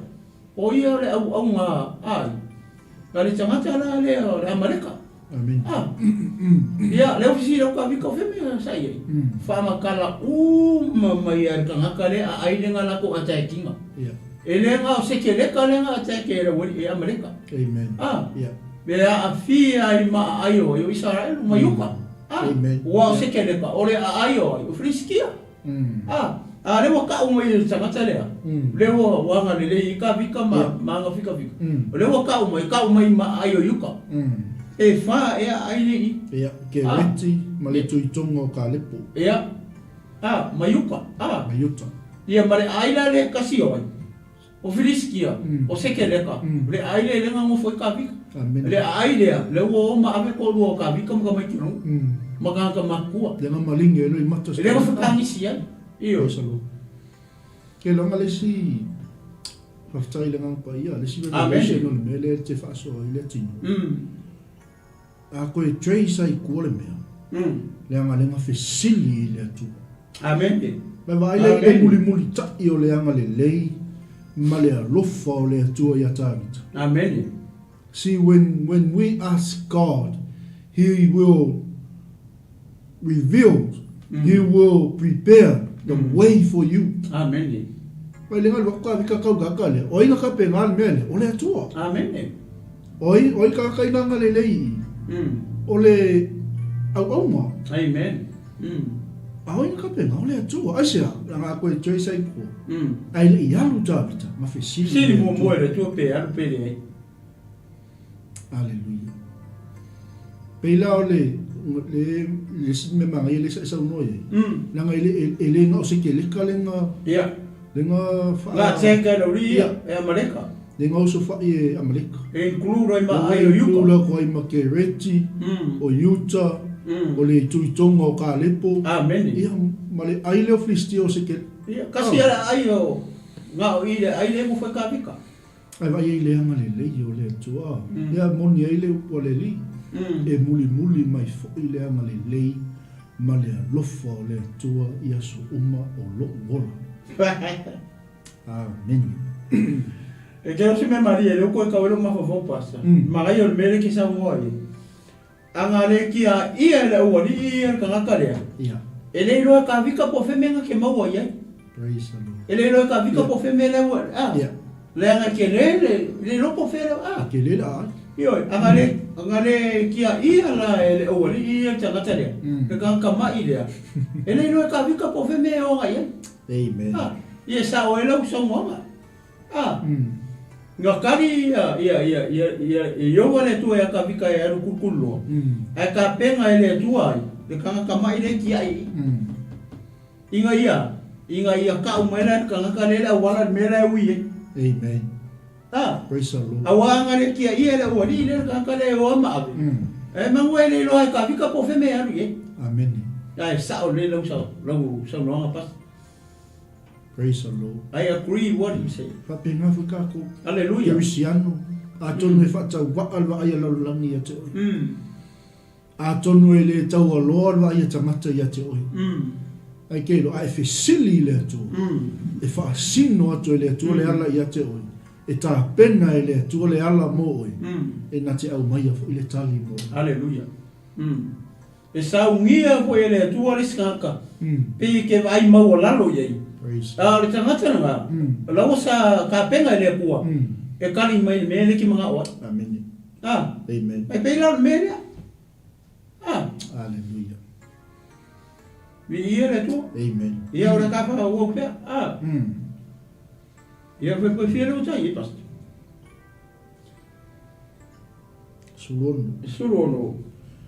O ia o le auauna a ai? A le tagata la lea o le Amaleka. Amen. Ah. Ia, lea ua fesili atu Kavika, o fea mea sa i ai? Faamatala uma mai lava e le tagata lea a ai le na latou attackinga. Yeah. E le na o Sekeleka lea na attack e le e Amaleka. Amen. Ah. Yeah. Me aafia ai ma aai o ai o Isaraelu ma Iuta. Ah. Amen. Ua o Sekeleka, o le aai o ai o Filisitia. A, a lea ua kau mai e le tagata lea, lea ua, ua agalelei i Kavika ma, ma aga fikafika. O lea ua kau mai, kau mai ma aai o Iuka. E fa ea aai le i. Ia, Kereti ma le tuitoga o Kalepo. Ia, a, ma Iuka, a. Ma Iuta. Ia, ma le aai la le kasi o ai. O Filisitia, o Sekeleka, o le aai lea e le gagofo ai Kavika. Amen. Le aai lea, lea ua o ma ave toalua o Kavika ma tamaiti nuu, ma tagata matutua. Le ga malingi ai loa i mata. E le ga fetagisi ai. Ioe. Praise the Lord. Ke loga le isi. Faafetai i le Agaga Paia, le isi revelation o le mea lea e te faasoa ai le tino. A koe trace ai tua le mea, leaga le ga fesili i le Atua. Amen. Ma vaai lea i le mulimulita'i o le agalelei ma le alofa o le Atua ia Tavita. Amen. See, when, when we ask God, He will reveal, He will prepare the way for you. Amen. Mai le galu ka vika kau ka ka le. Oi na ka pe ngal mea le. O le Atua. Amen. Oi, oi ka ka ina ngale le i. O le au au ma. Amen. A oi na ka pe o le Atua. Ai se a, la nga koe trace ai ko. Ai le i alu Tavita, ma fesili. Sili mo mo le Atua pe alu pe le ai. Aleluia. Pei la o le le le si me manga le sa sa no ye. La nga ele ele nga o se ke le ka le nga. Ia. Le nga fa. La te ka lo ri ia e amaleka. Le nga o so fa e amaleka. E include ai ma ai o Yuta. La ko ai ma ke reti o Yuta o le tuitonga o Kalepo. Amen. Ia ma le ai le o Filistia o se ke. Ia kasi ala ai o nga o i le ai le mo fa ka vika. Ae vaai ai le agalelei o le Atua, lea moni ai le upu a le Alii, e mulimuli mai foi le agalelei ma le alofa o le Atua i aso uma o loʻu ola. Amene. E ke osi me Maria le ko e kawelo mafaufau pasa. Magaia o le mele ke saunoa ai. Aga le kia ia e le aualii ia le tagata lea. Ia. E le iloa e kavika po o fea mea ke maua i ai. Praise the Lord. E le iloa e kavika po o fea mea le ua, a. Ia. Leaga e kele le, le iloa po o fea le, a. E kele le aai. Ioe, aga le, aga le kia ia la e le aualii ia le tagata lea. Le tagata ma'i lea. E le iloa e kavika po o fea mea e o agai ai. Amen. A, ia e sao ai lau saunoaga. A, nga kali ia, ia, ia, ia, ia, e ioga le Atua ia Kavika e alu kulukulu loa. Ae tapenga e le Atua ai, le kangaka ma'i le tia'i i. Inga ia, inga ia ka'u mai la le kangaka le le auala le mea la e ui ai. Amen. A, Praise the Lord. auā nga le tia'i e le aualii le le kangaka le e oa ma ave. Ae mangu e le iloa e Kavika po o fea mea e alu i ai. Amen. Ae sa'o lelei lau sau, lau saunoaga pasi. Praise the Lord. I agree what he said. Faapena foi tatou. Hallelujah. Kerisiano, atonu e faatauvaa le vaai a lalolagi ia te oe. Atonu e le taualoa le vaai a tagata ia te oe. Ai ke iloa, a e fesili i le Atua, e faasino atu e le Atua le ala ia te oe, e tapena e le Atua le ala mo oe, e na te aumaia foi le tali mo oe. Hallelujah. E saugia foi e le Atua le isi tagata, pei ke vaai maualalo i ai. A o le tagata lena, la ua sa tapena e le Atua, e kali mai le mea lea e te manao ai. Amene. A. Amen. E pei la o le mea lea. A. Hallelujah. Viia le Atua. Amen. Ia o le ka whakaauau pea. A. Ia koe koe fia leo tai e pastor. Sulono. Sulono.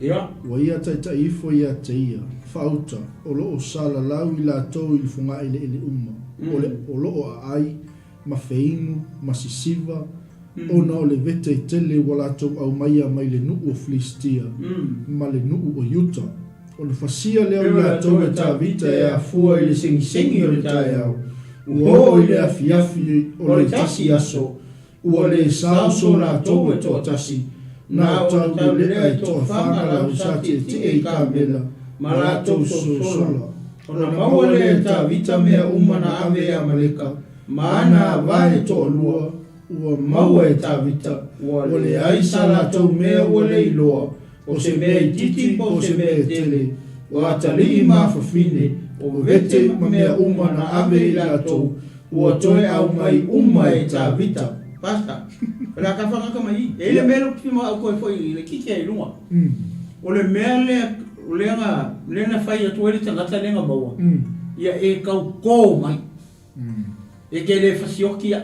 Ia. Ua ia taitai ifo ia te ia, faauta, o loo salalau i latou i le fogaeleele uma, o le o loo aai, ma feinu, ma sisiva, ona o le vete tele ua latou aumaia mai le nuu o Filistia, ma le nuu o Iuta. Ona fasia lea o i latou e Tavita e afua i le segisegi o le taeao, ua oo i le afiafi o le tasi aso, Ua le sao so latou e toatasi, na o tau lelea i toafaga lau sa tietie i kamela ma latou sosola. Ona maua lea e Tavita mea uma na ave e Amaleka, ma ana avae toalua, ua maua e Tavita, ua leai sa latou mea ua le iloa, o se mea itiiti po o se mea e tele, o atalii ma afafine, o vete ma mea uma na ave i latou, Ua toe aumai uma e Tavita. Pastor, o le a ka whakaka mai i. E i le mea lea ki ma au koe foi i le kite i lunga. O le mea lea, o lea nga, lea na whai atu ai le tangata lea nga maua. Ia e kau kō mai. E ke le whasioki a.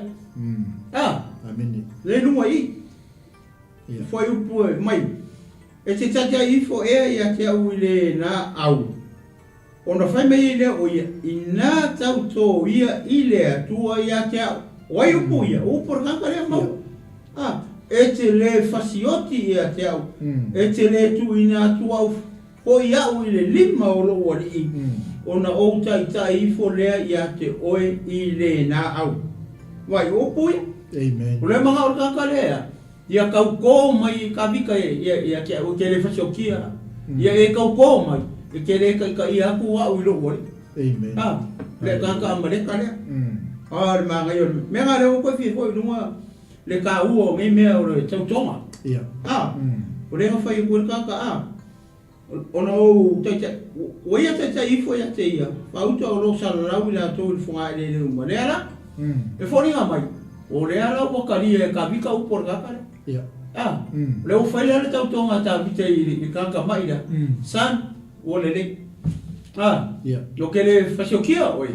Ah. Amene. Le lunga i. Whai upu e mai. E te tate ai ifo ea ia te au i le nā au. Ona fai mai ai lea o ia, Inā tautō ia i le Atua ia te au. O ai upu ia? O upu o le tagata lea maua. A, e te lē fasioti ia te au, e te lē tuuina atu au foi au i le lima o lou alii, ona ou taitai ifo lea ia te oe i lēnā au. Vai o upu ia. Amen. O le manga o le tagata lea, ia tautō mai i Tavita ia ia te au e te le fasiokia la. Ia e tautō mai, e te le taitaia atu au i lou alii. Amen. A, le tagata Amaleka lea. A, le manaia o le mea na lea ua toe fia foi i luga le taua o nei mea o le tautoga. Ia. A, o lea na fai atu ai le tagata, a, Ona ou taitai, ua ia taitai ifo ia te ia, faauta o lo o salalau i latou i le fogaeleele uma. Lea la, e foliga mai, o lea la ua talia e Tavita upu o le tagata lea. Ia. A, o lea ua fai la le tautoga a Tavita i le tagata ma'i lea, Son, ua lelei. A, Ia. ou te le fasiokia oe,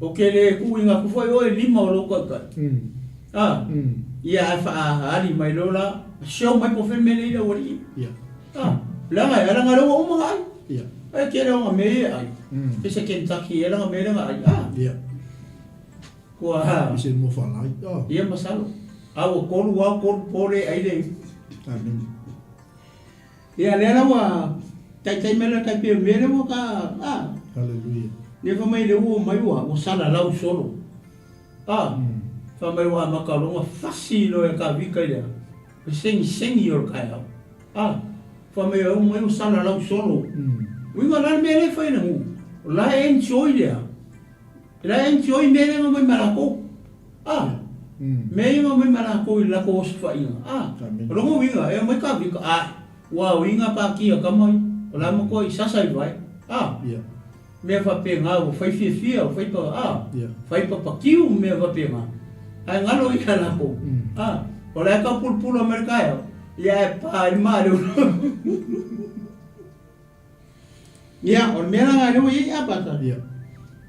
ou te le tuuina atu foi oe i lima o lou taitai. A, ia ae faaali mai loa la, show mai po o fea le mea lea i le aualii. Ia. Ah, leaga e leaga lea ua uma ona ai. Ia. E tele ona mea ia e ai. E se Kentucky e leaga mea lea na ai. Ah. Ia. Kua. I se mo whalai. Oh. Ia masalo. A ua kolu ao kolu po le ai le. Amen. Ia lea la ua taitai mai la tai pe mea lea ua ka ah. Hallelujah. Le fa mai le ua mai ua ua sala lau solo. Ah. Fa mai ua amata loa fasi loa e ka vika i lea. Le segisegio le taeao. A, fai mai au mai o salalau solo. Uiga la le mea lea e fai e le nuu, o la e enjoy lea. O la e enjoy mea lea e omai ma latou. A, mea ia e omai ma latou i le latou osofaiga. A, o lona uiga e omai Kavika, a, ua uiga pakia tama ia, o la e matuai sasa i vae. A, mea faapena ua fai fiafia, ua fai pa, a, fai papakiu ma mea faapena, ae galo ia latou, a, o la e tau pulapula mai le taeao, ia ae pa ai le maa i le ulu. Ia, o le mea la lena lea ua i ai Apata.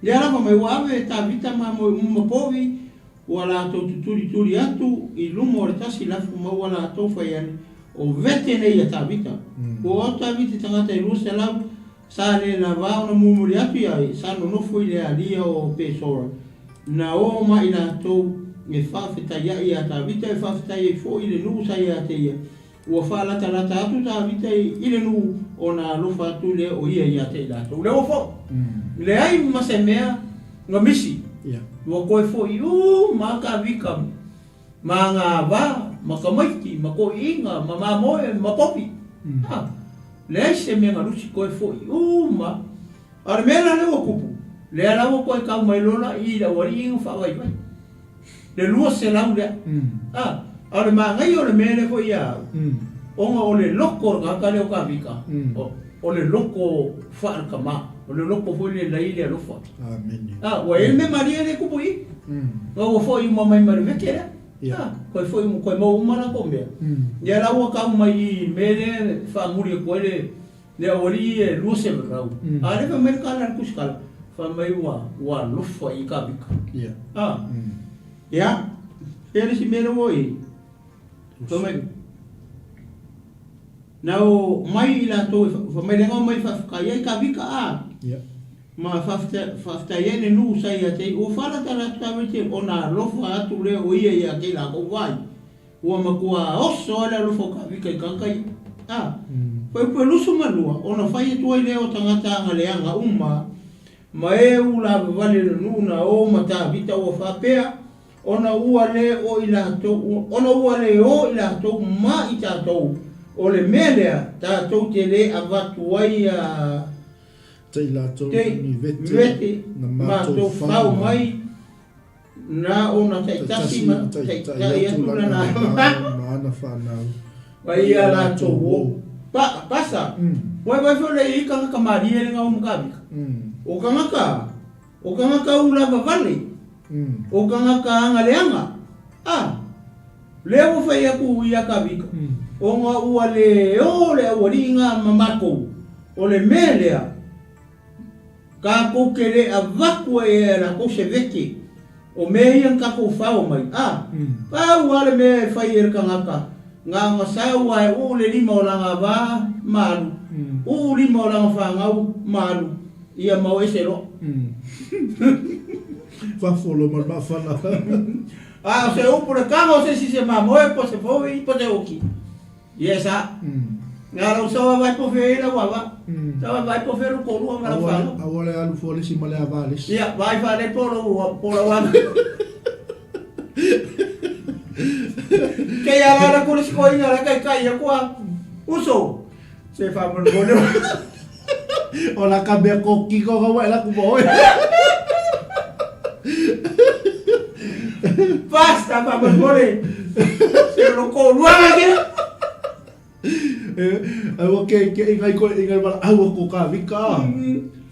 Lea lava mai ua ave e Tavita mamoe uma ma povi, ua latou tutulituli atu i luma o le tasi lafu ma ua latou fai ane, O vete nei a Tavita. Ua o Tavita i tagata e 200, Sa le lava ona mulimuli atu ia ia, sa nonofo i le alia o Pesora. Na o ma i latou e faafetaiaʻi iā Tavita, e faafetai ai foi i le nuu sa ia te ia. Ua faalatalata atu Tavita i le nuu, ona alofa atu lea o ia ia te i latou. Lea ua foi. Leai ma se mea na misi. Ua toe foi uma Tavita ma agavā, ma tamaiti, ma toeaiina, ma mamoe, ma povi. A, leai se mea na lusi toe foi uma. A o le mea la lea ua tupu, lea la ua toe tau mai loa la i i le aualii na faavaivai. Le 200 lea. A, a o le manaia o le mea lea foi ia au, ona o le loto o le tagata lea o Tavita, o le loto faale-tama, o le loto foi lea e i le alofa. Amene. A, ua i ai le mea malie lea e tupu i i. Na ua foi uma mai ma le vete lea. A, toe foi uma, toe maua uma latou mea. Ia la ua tau mai i i le mea lea e faamuli atu ai le, le aualii e 200. A lea fai mai le tala a le tusitala, fai mai ua, ua alofa i Tavita. A, ia, fea le isi mea lea ua i i? Fai mai, na o mai i latou e, fai mai lea na omai e faafetai ai Tavita, a. Ma faafetai ai le nuu sa ia te ua faalatalata mai te ona alofa atu lea o ia ia te latou vai. Ua matua oso ai le alofa o Tavita i tagata ia. A, fuaiupu e 22, ona fai atu ai lea o tagata agaleaga uma ma e u lavavale le nuu na o ma Tavita ua faapea, Ona ua le o i latou, ona ua le o i latou ma i tatou, o le mea lea tatou te le avatu ai a. Te i latou ni vete na matou fao mai, na ona taitasi ma taitai atu lana ma ana fanau. Ma ia latou o. Pa, pasa, ua vai foi le i tagata malie le ngau makavika. O tagata, o tagata u lava vale, o tagata anga leaga. A, lea ua fai atu ia Kavika, ona ua le o le aualii nga ma matou, o le mea lea, tatou te le avatu ai e latou se vete o mea ia na tatou fao mai. A, pau lava le mea e fai e le tagata, na ona sau lava e uu le lima o lana va ma alu, uu lima o lana fanau ma alu, ia ma o ese loa. Fafolo ma le mafana. A o se upu le taga o se isi se mamoe po se fovi po se uki. Ia sa. Na lau sa vai po fe lau ava. Sa vai po fe lu kolua ma lau fanau. Aua le alu fua le isi ma le ava a le isi. Ia, vai fa le po lau po lau ava. Kei ala ala kule si koinga la kai kai aku a. Uso. Se fa mo mo. O la ka mea ko kiko ka wai la ku mo. Basta fa mo mo. Se lo ko luanga ke. Ai ua ke ke ingai ko ingai wala au ko ka vika.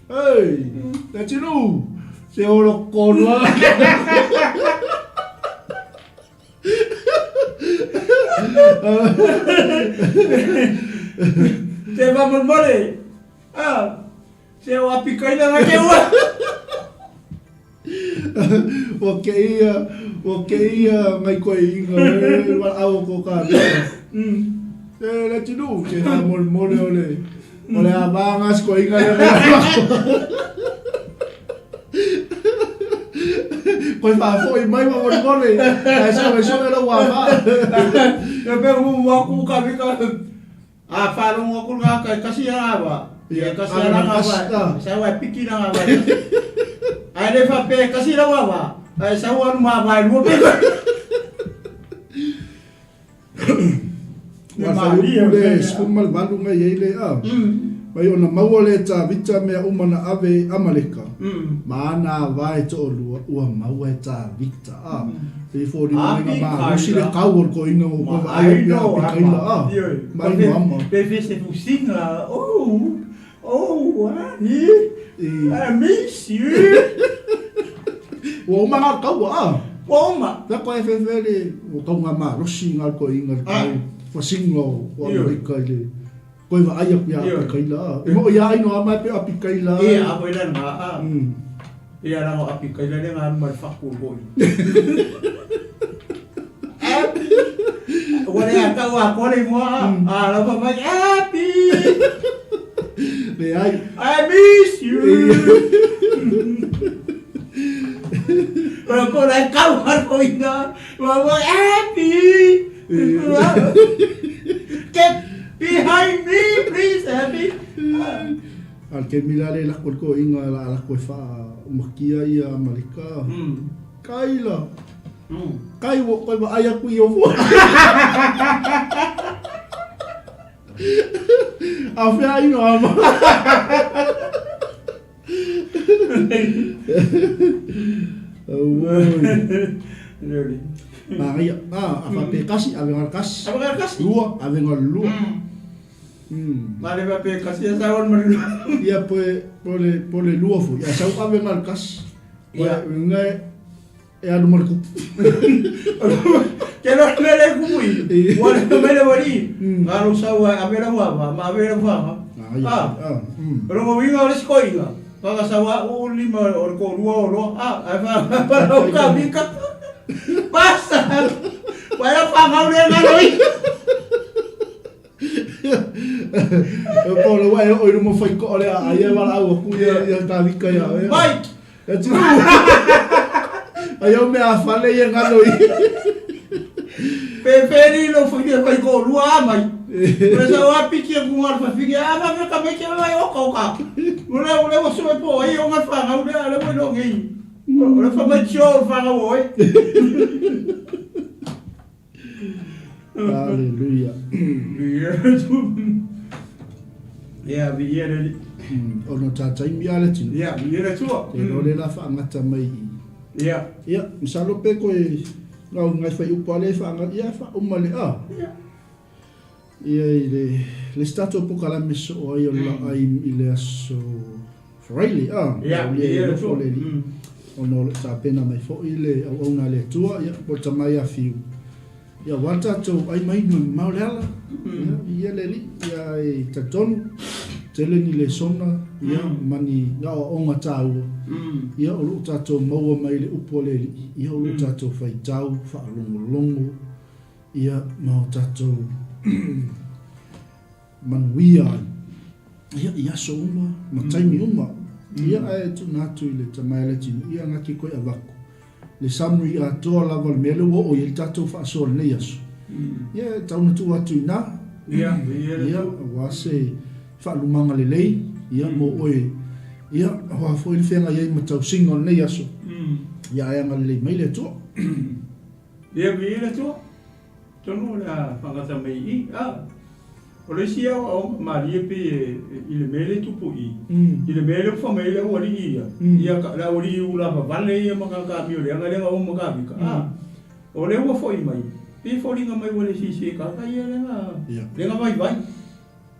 Ei, te tinu. Se oro ko luanga. Te faamolemole. Ah, se o apikaina la ke ua. Ua keia, ua keia ngai koe inga e wala au ko ka vika. E le tinu, te faamolemole o le, o le a vanga ko inga le Koe faafoi mai ma molemole. Ae sa mai sole lau ava. E pe u wa ku ka vika. A faalogo aku lena kai kasi ala va. Ia kasi ala nga va. Sa wa piki na nga va. Ai le fa pe kasi la wa va. Ai sa wa ma va lu pe. Ua whai upu le 18 ngai ai le a. Mai ona maua le Tāvita mea uma na ave e Amaleka, ma ana ava e toʻolua, ua maua e Tāvita, a. E foliga mai nga malosi le kau o le koina o koe vaai atu ia Apikaila, a. Ma ino ama. Pe fe se fusinga, oh, oh, ani, I miss you. Ua uma nga kaua, a. Ua uma. Pea koe e fefe le, ua kau nga malosi nga koina le kau fusinga o Amaleka i le. Koe vaai aku ia Apikaila a. E mo ia aino ama e pe Apikaila. E a koe la nga a. E a rango Apikaila le nga ma fa ku hoi. Api. Ua le a tau a kore mo a. A la fa mai Api. Le ai. I miss you. Ua ko lai kau har ko ina. Ua ua Api. Get behind me, please, Abby. A le taimi la le lako le toeaina la lako e faaumakia ia Amaleka. Kai la. Kai ua koe vaai aku i ofua. A whea ino ama. Auoi. Really. Maria, a, a whape kasi, ave ngal kasi. Ave ngal kasi. Lua, ave ngal lua. Ma le whape kasi a sawan maru. Ia poe, pole, pole lua fo. Ia sau ave ngal kasi. Ia. Ngai, e alu ma le kupu. Ke lo mele kui. Wa le mele wari. Ngalo sau ave la wa ma ave la wa. Ah. Ro mo winga o le skoinga. Waka sau a u lima o le ko rua o loa. Ah, ai fa pa lo ka mika. Pasa. Wa la fa ngau le ngalo i. E po le wa e o irumo fai ko le a ia wala au ku ia ia ta vika ia. Mai. E tu. Ai o mea fale ia ngalo i. Pe peri lo fai ke fai ko rua mai. Pe sa wa piki ku ngal fa finge a ma ka me ke mai o ka ka. Ule ule o so po ai o ngal fa ngau le ale mo lo ngi. Ule fa mai chio fa ngau oi. Hallelujah. Ia, vi ia le. Ono tā taimi a le tino. Ia, vi ia le tua. Te lo le la whaangata mai i. Ia. Ia, misalo pe koe ngau ngai whai upa le whaangata, ia wha uma le a. Ia. Ia i le, le stato po kalame so o ai o la ai i le aso Friday, a. Ia, le ia le nofo tua. le li. Ono le tapena mai fo i le au au le tua, ia, po tamai a fiu. Ia wā tātou ai mai nui mau le ala. Ia, ia le li, ia e tatonu, tele ni le sona, ia, mani ngā o onga tāua. Ia o loo tātou maua mai le upo le li, ia o loo tātou whai tau, whaalongolongo, ia mau tātou manuia ai. Ia, ia so uma, ma taimi uma. Ia ae tuna atu i le tamai le tino, ia ngaki koe avaku. Le summary a toa lava le mea le ua o i le tātou whaasoa le nei aso. Ia, tauna tu atu i nā. Ia, ia le Ia, tua. wā se whaalumanga le lei, ia mō oe. Ia, wā fo i le whenga iai matau singa o le nei aso. Ia ae anga le lei mai le tua. Ia, ia le tua. Tonu o le a faagata mai i i, a. O le isi aoaoga malie pei e, i le mea lea e tupu i i, i le mea lea ua fai mai ai le aualii ia, ia ka, le aualii ulavavale ia ma kaka amioleaga lea na o ma Kavika, a. O lea ua foi mai, pei e foliga mai ua le siisia i kaka ia lea na, lea na vaivai.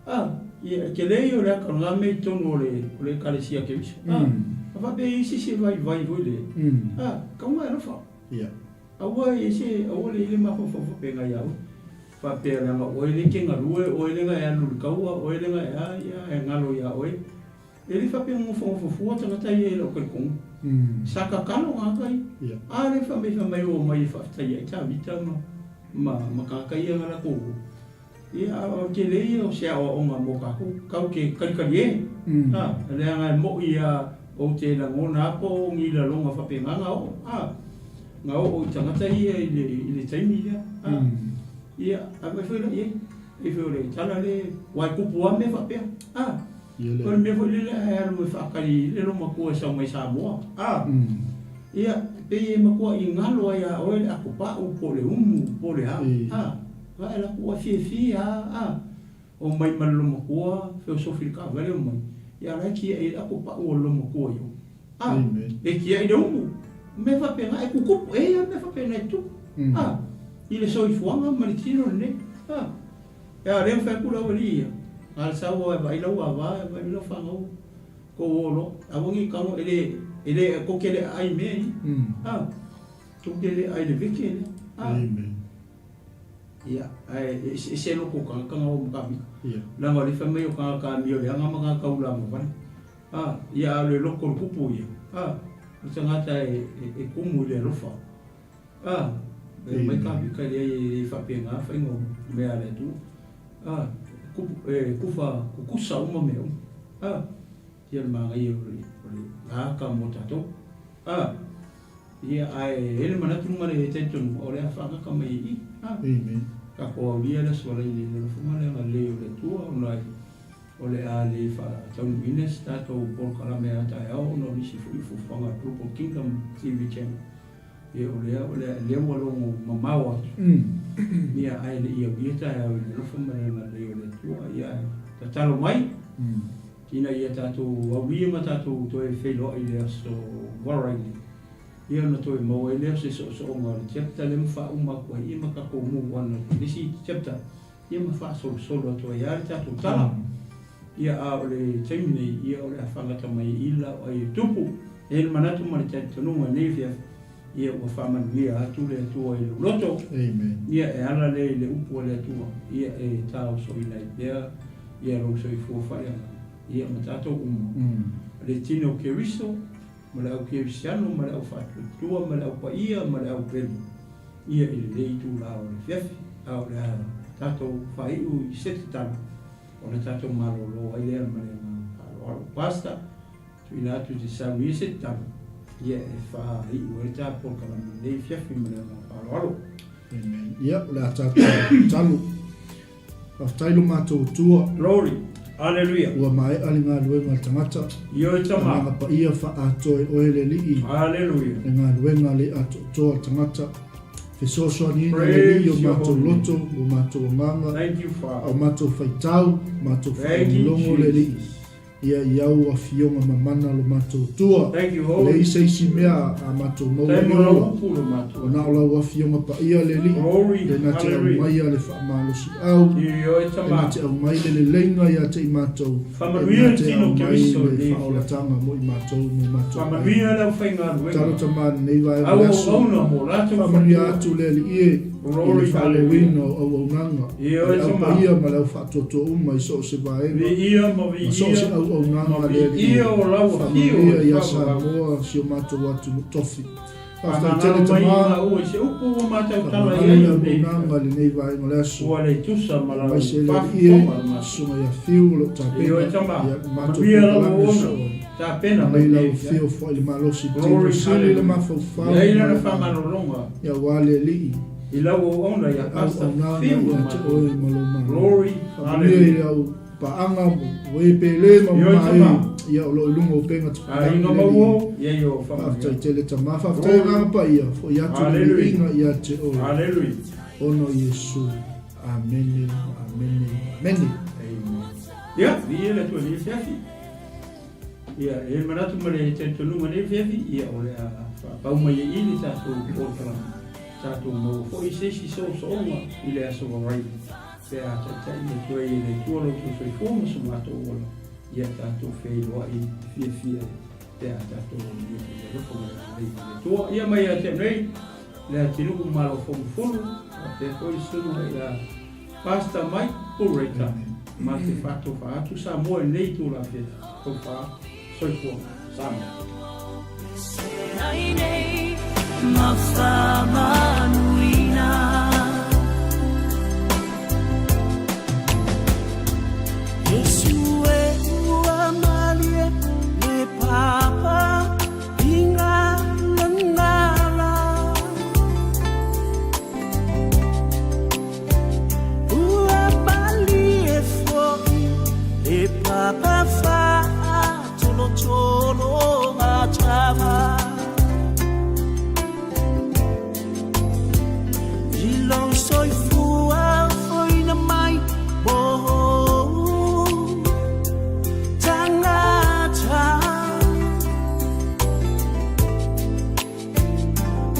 A, ia, e tele ia o le ata o lena mea i totonu o le, o le Ekalesia Keriso, a. A faapea e i ai se isi e vaivai foi lea, a, tauga e alofa. Aua e ese, aua le i le mafaufau faapena ia oe. Faapea leaga o oe lea e te galue, o oe lea na e alu i le taua, o oe lea na e a, ia e galo ia oe. E le faapea na nofonofo fua tagata ia i lau talitonuga. Sa tatalo tagata ia. A lea fai mai fai mai ua omai e faafetai ai Tavita ma, ma, ma tagata ia na latou o. Ia, a o le tele ia o se aoaoga mo tatou, tatou te kalikalie. A, leaga e mo'i a ou te lagona a po o ni laloga faapena na oo, a, na oo i tagata ia i le, i le taimi lea, a. Ia, ae vaai foi la i ai, pei foi o le tala lea, aua e tupu lava mea faapea, a. O le mea foi lele a e alu e faatali i le loomatua e sau mai Samoa, a. Ia, pei e matuai galo ai ia oe le atopau po o le umu po o le a, a. Vae la ua fiafia a, a. Omai ma le loomatua, feosofi i le taavale omai, ia la e tiai ai le atopau o le loomatua i o. A, e tiai le umu. O mea faapena e tutupu, e i ai lava mea faapena e tutupu, a, i le soifuaga ma le tino lenei, a. Ia, lea ua fai atu le aualii ia, na o le sau lava e vaai lau ava, e vaai lau fanau, tou o loa. Aua ne i tago, e le, e le, tou te le aai i mea ia. A, tou te le aai i le veke lea. A. Ia, ae e eseese loto o tagata na o ma kamika. Leaga o lea e fai mai o tagata amioleaga ma tagata ulamavale. A, ia, a o le loto o le tupu ia. A, o le tagata e, e, e tumu i le alofa. A, e omai Kavika leai e le faapena faiga o mea a le Atua. A, kupu, e kufa kukusa uma mea uma. A, ia le manaia o le, o le ata mo tatou. A, ia ae e i ai le manatu ma le talitonuga o le a faagata mai i i. A, Amen. Tatou aulia le aso alai le lafoga le agalelei o le Atua ona e o le a le faataunuuina se tatou polokalame a taeao ona o nisi foi o fuafuaga a Global Kingdom TV Channel. Ia o lea, o lea, lea ua logo mamao atu. Ia, ae le i aulia taeao i le alofa ma le agalelei o le Atua. Ia, ae tatalo mai, ina ia tatou aulia ma tatou toe feiloai i le aso Varaile, ia ona toe maua ai lea o se soosooga o le chapter lea ma faauma atu ai, ia ma tatou move on atu i le isi chapter. Ia ma faasolosolo atu ai lava le tatou tala. Ia a o le taimi nei, ia o le a faagata mai i la o ai e tupu. E i ai le manatu ma le talitonuga i lenei afiafi, ia ua faamanuia atu le Atua i lou loto. Amen. Ia e ala lea i le upu a le Atua, ia e taosoina ai pea ia lou soifua faaleagaga, ia ma tatou uma. Le tino o Keriso, ma le au kerisiano, ma le au faatuatua, ma le au paia, ma le au pele. Ia i lenei itula o le afiafi, a o le a tatou faaiu i se tatalo ona tatou malolo ai lea ma le agaga faaaloalo. Pastor, tuuina atu i te saunia se tatalo, ia e faaiu ai le ta polokalame i lenei afiafi ma le agaga faaaloalo. Amen. Ia, o le a tatou tatalo. Faafetai lo matou Atua. Glory. Hallelujah. Ua maea le galuega a le tagata. Ioe tama. Agaga paia faaatoa e oe le Alii. Hallelujah. Le galuega le atoatoa a le tagata. Fesoasoaniina le Alii o matou loto, o matou agaga. Thank you, Father. O matou faitau, matou faalogologo le Alii. Ia i au afioga mamana lo matou Atua. Leai se isi mea a matou maua i ola, ua na o lau afioga paia le Alii, le na te aumaia le faamalosiau, le na te aumai le leleiga ia te i matou, le na te aumai le faaolataga mo i matou mo matou aiga. Tatalo tama lenei vaega o le aso, faamanuia atu le Alii e i le faaleleina o auaunaga a le au paia ma le au faatuatua uma i so o se vaega ma so o se auaunaga a le Alii. Faamanuia ia Samoa, si o matou atunuu tofi. Faafetai tele tama, faamagalo le auaunaga i lenei vaega o le aso. Aemaise le Alii e, Susuga ia Fiu o lo o tapena ia le matou polokalame soo ai. Aumai lau afio foai le malosi i le tino sili le mafaufau ma le agaga, ia aua le Alii. I lau auauna ia Pastor Auaunaga Fiu ia te oe ma lou Malo. Faamanuia i au paaga o e pele ma ma e ia o lo o i luga o upega tafailagi le Alii. Faafetai tele tama. Faafetai agaga paia foi atu le viiga ia te oe. Ona o Iesu. Amene, amene, amene. Amen. Ia, viia le Atua i lenei afiafi. Ia, e i ai le manatu ma le talitonuga i lenei afiafi, ia o le a faapau mai ai i i le tatou polokalame, tatou maua foi se isi soosooga i le Aso Faraile, pe a taitai atu ai e le Atua lo outou soifua ma so matou ola, ia tatou feiloai fiafia ai pe a tatou aulia i le alofa ma le agalelei o le Atua. Ia mai ia te au nei, le atunuu malo fonofonu, faapea foi le susuga ia Pastor Mike Bureta, ma te faatofa atu Samoa i lenei itula afiafi. Tofa soifua Samoa.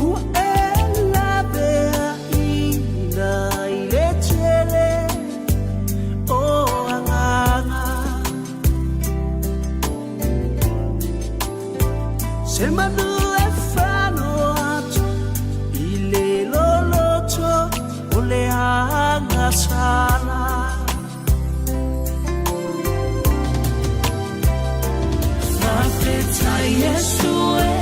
Ua e laveaiina i le tele o agaga. Se manu e fano atu i le loloto o le agasala. Faafetai Iesu e.